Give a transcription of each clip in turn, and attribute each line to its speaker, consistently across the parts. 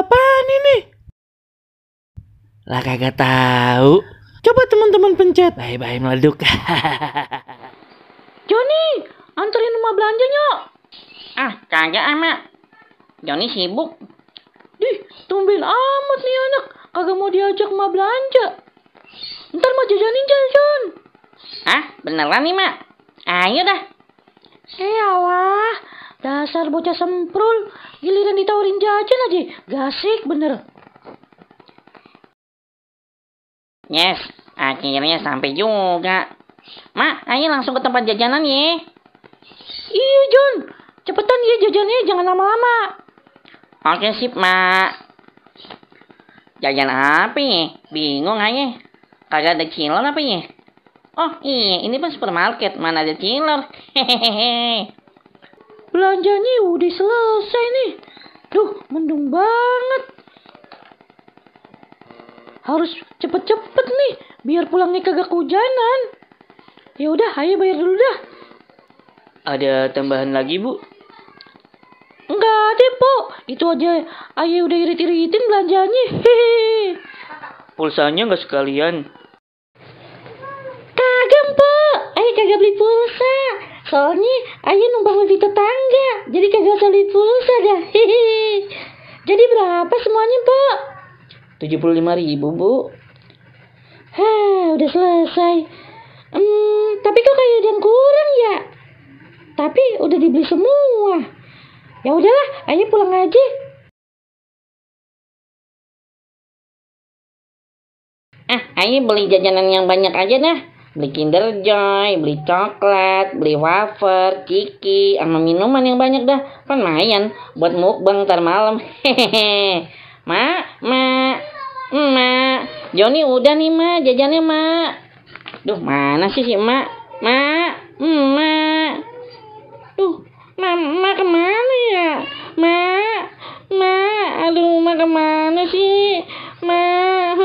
Speaker 1: apaan ini? Lah kagak tahu. Coba teman-teman pencet. Bye-bye meleduk.
Speaker 2: Joni, anterin rumah belanja nyok. Ah, kagak Mak. Joni sibuk. Dih, tumben amat nih anak. Kagak mau diajak rumah belanja. Ntar mau jajanin jajan. Ah, beneran nih Mak. Ayo dah. Awah, dasar bocah semprul. Giliran ditawarin jajan aja. Gasik bener. Yes, akhirnya sampai juga. Mak, ayo langsung ke tempat jajanan ya. Iya John, cepetan ya jajannya, jangan lama-lama. Oke sip Mak. Jajan apa ya? Bingung aja. Kagak ada chiller apa ya? Oh iya, ini pas supermarket, mana ada chiller. Hehehe. Belanjanya udah selesai nih. Duh, mendung banget. Harus cepet-cepet nih, biar pulangnya kagak kehujanan. Ya udah, ayo bayar dulu dah.
Speaker 1: Ada tambahan lagi, Bu?
Speaker 2: Enggak ada, Po. Itu aja ayo udah irit-iritin belanjanya. Hehehe.
Speaker 1: Pulsanya nggak sekalian.
Speaker 2: Kagak, Po. Ayo kagak beli pulsa. Soalnya ayo numpang lebih tetangga. Jadi kagak usah beli pulsa dah. Hehehe. Jadi berapa semuanya, Po?
Speaker 1: 75.000, Bu.
Speaker 2: Udah selesai. Tapi kok kayak ada yang kurang ya? Tapi udah dibeli semua. Ya udahlah, ayo pulang aja. Ayo beli jajanan yang banyak aja dah. Beli Kinder Joy, beli coklat, beli wafer, ciki, sama minuman yang banyak dah. Kan lumayan buat mukbang ntar malam. Hehehe. Mak. Joni udah nih Mak, jajannya Mak. Duh, mana sih si Mak? Mak. Duh, Mak kemana ya? Mak. Aduh, Mak kemana sih? Mak.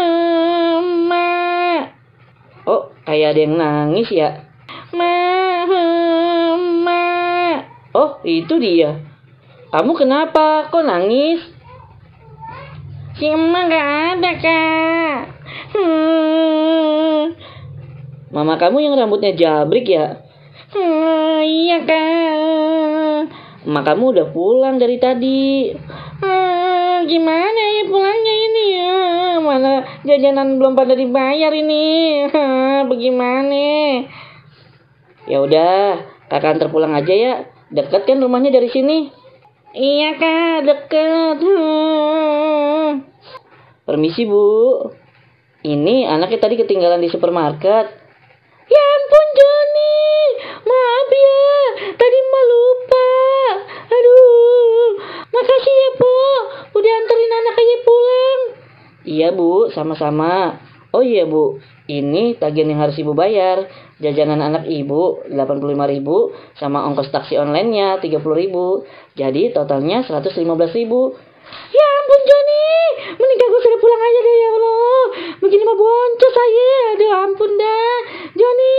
Speaker 1: Oh, kayak ada yang nangis ya?
Speaker 2: Mak.
Speaker 1: Oh, itu dia. Kamu kenapa? Kok nangis?
Speaker 2: Si emak gak ada, Kak.
Speaker 1: Mama kamu yang rambutnya jabrik ya?
Speaker 2: Iya, Kak.
Speaker 1: Emak kamu udah pulang dari tadi.
Speaker 2: Gimana ya pulangnya ini ya? Mana jajanan belum pada dibayar ini. Bagaimana?
Speaker 1: Ya udah, kakak antar pulang aja ya. Deket kan rumahnya dari sini?
Speaker 2: Iya, Kak, deket.
Speaker 1: Permisi, Bu. Ini anaknya tadi ketinggalan di supermarket.
Speaker 2: Ya ampun, Joni. Maaf ya, tadi Emak lupa. Aduh, makasih ya, Po. Udah anterin anak aja pulang.
Speaker 1: Iya, Bu, sama-sama. Oh iya, Bu. Ini tagihan yang harus Ibu bayar. Jajanan anak Ibu 85.000 sama ongkos taksi online-nya 30.000. Jadi totalnya 115.000.
Speaker 2: Ya ampun, Joni. Mending gue sudah pulang aja deh, ya Allah. Begini mah boncos saya. Aduh, ampun dah. Joni.